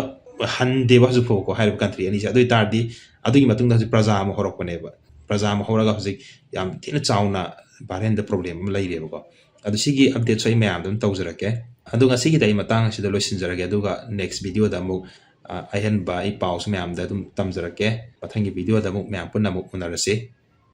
ꯍꯟꯗꯦꯕ ꯍꯧꯖꯤꯛ ꯐꯥꯎꯕꯀꯣ ꯍꯥꯏꯔꯤꯕ ꯀꯟꯇ꯭ꯔꯤ ꯑꯅꯤꯁꯦ꯫ ꯑꯗꯨ ꯑꯣꯏꯇꯥꯔꯗꯤ ꯑꯗꯨꯒꯤ ꯃꯇꯨꯡꯗ ꯍꯧꯖꯤꯛ ꯄ꯭ꯔꯖꯥ ꯑꯃ ꯍꯧꯔꯛꯄꯅꯦꯕ꯫ ꯄ꯭ꯔꯖꯥ ꯑꯃ ꯍꯧꯔꯒ ꯍꯧꯖꯤꯛ ꯌꯥꯝ ꯊꯤꯅ ꯆꯥꯎꯅ ꯕꯍꯔꯦꯟꯗ ꯄ꯭ꯔꯣꯕ꯭ꯂꯦꯝ ꯑꯃ ꯂꯩꯔꯦꯕꯀꯣ꯫ ꯑꯗꯨ ꯁꯤꯒꯤ ꯑꯞꯗꯦꯠꯁꯨ ꯑꯩ ꯃꯌꯥꯝꯗ ꯑꯗꯨꯝ ꯇꯧꯖꯔꯛꯀꯦ꯫ ꯑꯗꯣ ꯉꯁꯤꯒꯤꯗꯤ ꯑꯩ ꯃꯇꯥꯡ ꯑꯁꯤꯗ ꯂꯣꯏꯁꯤꯟꯖꯔꯒꯦ꯫ ꯑꯗꯨꯒ ꯅꯦꯛꯁ ꯚꯤꯗꯤꯑꯣꯗ ꯑꯃꯨꯛ, ꯑ, ꯑꯍꯦꯟꯕ ꯑꯩ ꯄꯥꯎꯁꯨ ꯃꯌꯥꯝꯗ ꯑꯗꯨꯝ ꯇꯝꯖꯔꯛꯀꯦ꯫ ꯃꯊꯪꯒꯤ ꯚꯤꯗꯤꯑꯣꯗ ꯑꯃꯨꯛ ꯃꯌꯥꯝ ꯄꯨꯟꯅ ꯑꯃꯨꯛ ꯎꯅꯔꯁꯤ꯫